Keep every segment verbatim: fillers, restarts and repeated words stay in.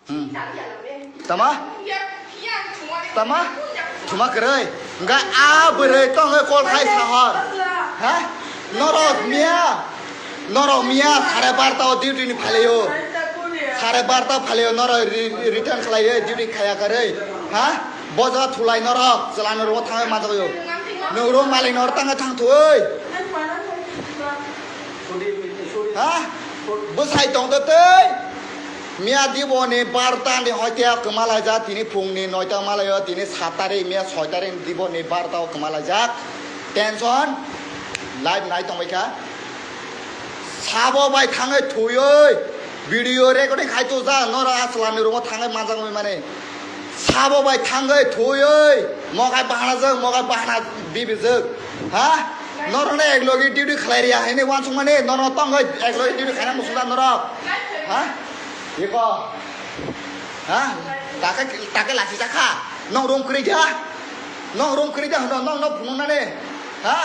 Hmm. Tama? Tama? Thuma kwrwi. Hwnkhe a bwrwi tongwi call khai sahor. Ha? Norok miya. Norok miya sare barta o duty ni phalio. Sare barta phalio norok re-, return khlaio duty khaya kwrwi. Ha? Boja thulai norok chwlano rogo thangwi manjakgo. Nwng room malik nor tangwi thang thwi. Ha? Bwsai tongtwtwi. Miya diboni barta ni hoite kwmalaijak, tini phungni noita malaio, tini sat tarik, miya soi tarik diboni barta o kwmalaijak. Tension, live nai tongbaikha. Sabo bai thangwi thwiwi video recording khai tujak, nora aswlani room o thangwi manjakmani mani. Sabo bai thangwi thwiwi mogai bahana jwk, mogai bahana bibijwk. Ha? Norokno eklogi duty khlai riya hini wansukmani, norok tongwi eklogi duty khaina muchungda norok. Ha? Iko. Ha? Take, take lasi jakha. Nong room kwrwi ja. Nong room kwrwi ja hwno, nong no phunuknani. Ha?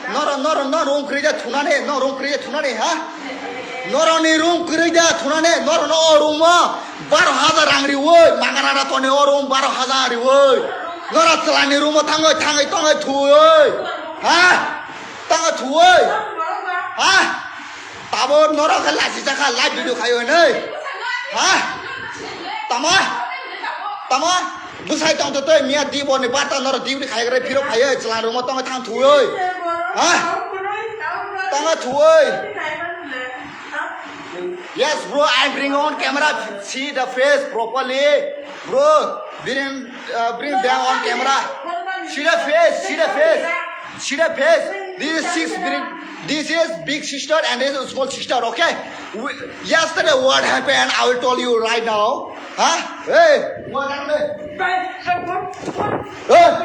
Noro, noro, noro room kwrwi ja thunani, noro room kwrwi ja thunani, ha? Noro ni room kwrwi ja thunani, noro no o room o baro hajar rang riwi, magana da toni o room baro hajar riwi. Noro chwlani room o thangwi, thangwi, tongwi thwi. Ha? Tangwi thwi. Ha? Tabo norok khe lasi jakha live video khayo hinwi. Ha? Tama? Tama? Bwsai tongtwtwi miya diboni barta norok duty khaigrwi phirok phaiwi chwla room o tongwi thang thwi. Ha? Tangwi thwi. Yes, bro, I bring on camera. See the face properly. Bro, bring, uh, bring them on camera. See the face, see the face. See the face. This is six big, this is big sister and this is small sister, okay? We, yesterday what happened, I will tell you right now. Huh? Hey, what happened? Hey.